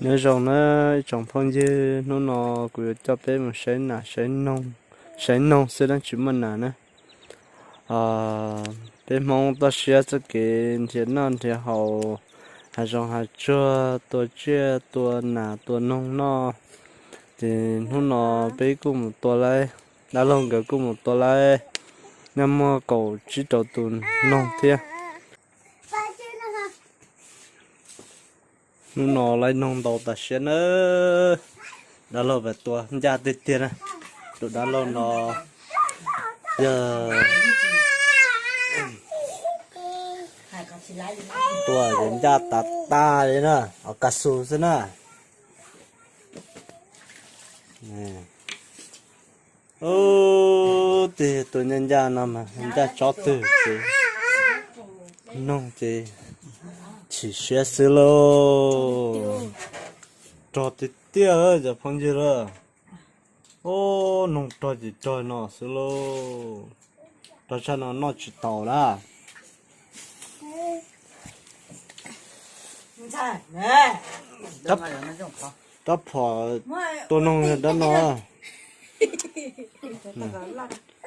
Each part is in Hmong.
Nyob zoo na ib tsoom phooj ywg, hnub no kuv yuav coj peb mus saib nas saib noog, saib noog xwb na, tsis muaj nas na. Peb Hmoob toj siab txoj kev nrhiav noj nrhiav haus, hav zoov hav tsuag tua tsiaj tua nas tua noog noj. Ces hnub no peb kuj mus tua laib, dab laug nkawd kuj mus tua laib, nyob muaj kaum tsib rau tus noog thiab. Hnub no laib noog ntau tas siab na. Dab laug pem tua ncaj tiag tiag na. Tus dab laug no yog tua ncaj tas tas li na, os kas xus xwb na. Ub, tus ncaj ncaj no mas ncaj tsob twg ces noog ces chim siab xwb lauj. Rog tiag tiag cov phooj ywg lauj. Ub, noog rog ces rog no xwb lauj. Rog tshaj no noj tsis taus lawm. Rab phom tua noog yog dab no.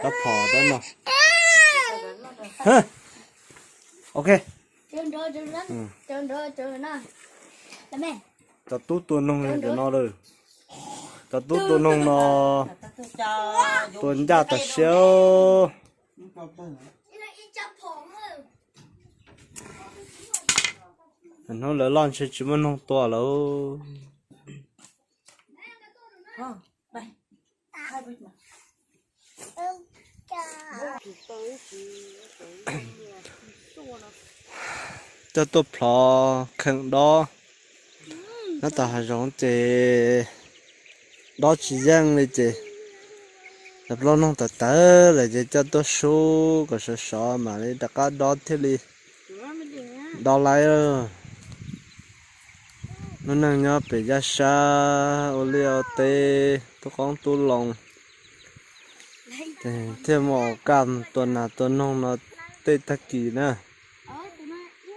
Rab phom dab no. Ok. Cov tub tua noog yog cov no lawm. Cov tub tua noog no tua ncaj tas siab. Hnub lawv loj ntshe tsis muaj noog tua lawm. Coj tuaj plhov kheem dob nyob tom hav zoov ces dob tsis yeej li ces cov plaub noog tawv tawv lawm ces coj tuaj sub kom sov sov mam li rov qab dob thiaj li dob laib. Lub neej nyob pem yaj sab ua liaj ua teb tub qoob tub loo, thiaj muaj kas tua nas tua noog no tej tag kis na.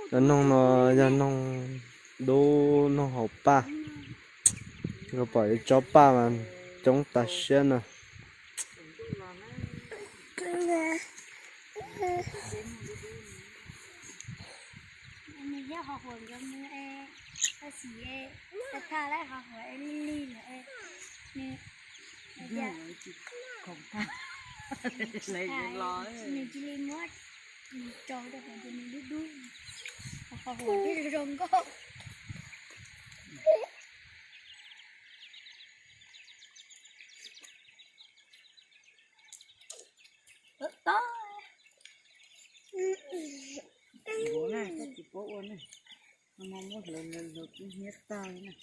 Cov noog no yog noog dub noog haus paj, nkawd pom ib tsob paj mas coob tas siab na. Nws cia li muab rau rau hauv ces nws dub dub, qhov qhov huam thiab zoo zoo nkauj. Tob tob. Nkuav na, koj tsis paub ua ne, no mas muab hlawv hlawv hlawv kub hnyiab tag li na.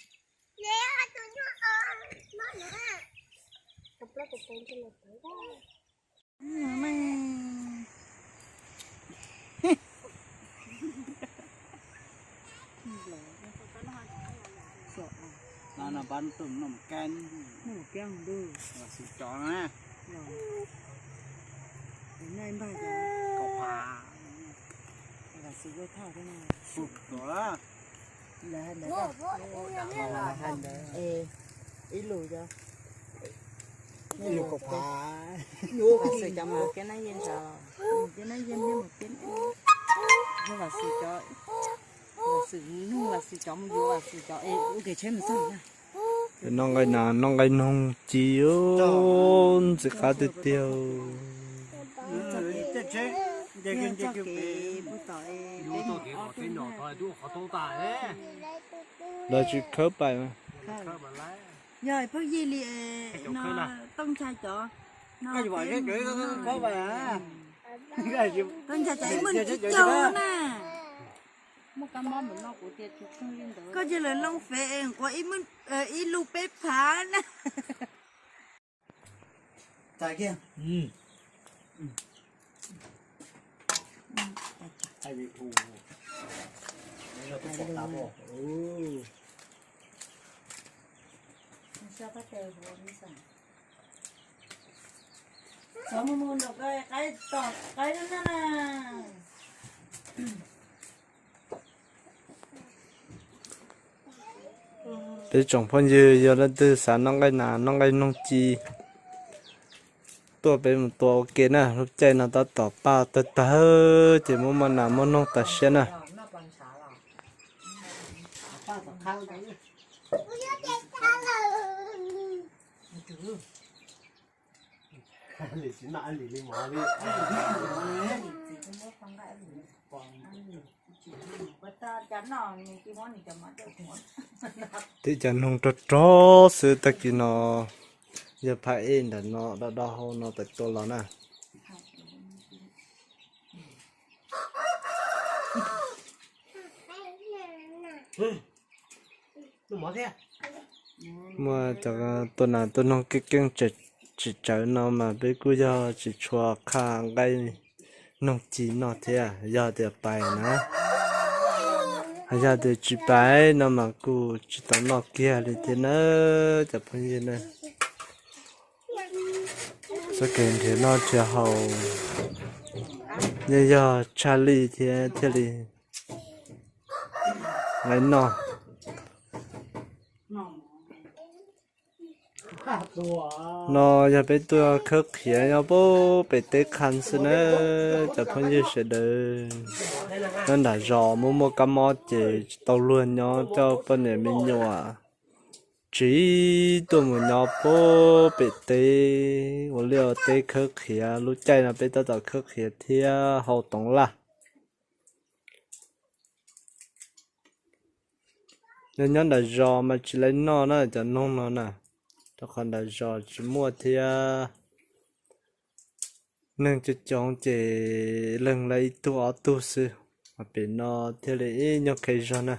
Ib lus, ib lus kaum phav. Vam Xwm cov mus yuav kiab nab yeej ntawd, kiab nab yeej thiab mus kiab, yog Vam Xwm cov, Vam Xwm nug Vam Xwm cov mus yuav Vam Xwm cov es ua kev tsheb mus txog na. Noj nqaij nas noj nqaij noog ci, ntxim qab tiag tiag. Lawv tsis khawb pais mas. Yog phooj ywg li no, Tooj Nchai cov no, Tooj Nchai cov ib muaj tsis caug na. Koj cia lawv loo fev es nquas ib lub peb phav na. Xyov mus mus nram ko qaib tom qaib na na. Peb tsoom phooj ywg yog leej twg xav noj nqaij nas noj nqaij noog ci, tuaj peb mus tua ua ke na. Lub caij no tab tom paj tawg tawg ces muaj nas muaj noog tas siab na. Tib cov noog rog rog xwb, tag kis no yog phab ej ntawm no do do hau no tawm tuaj los na. Muaj cov tua nas tua noog keej keej tsis tsawv no mas peb kuj yog tsis tshua qha nqaij noog ci noj thiab, yog tias pais na. Yog tias tsis pais no mas kuj tsis tau noj kiag li thiab na cov phooj ywg na. Txoj kev nrhiav noj nrhiav haus yeej yog tshaj lij thiab thiaj li nqaij noj. No yog peb tuaj khawb qhiav nyob pem teb qha xwb na cov phooj ywg sawv daws. Nyob nram zos muaj muaj kab mob ces tsis tau luag nyob coj poj niam me nyuam tsiv tuaj mus nyob pem teb ua liaj ua teb khawb qhiav. Lub caij no peb tab tom khawb qhiav thiab hau toov laj. Yog nyob nram zos mas tsis laib noj na cov noog no na, rau qhov nram zos tsis muaj thiab. Neeg coob coob ces leej laib ib tug ob tug xwb, pem no thiaj li ib nyuag qhe zog na.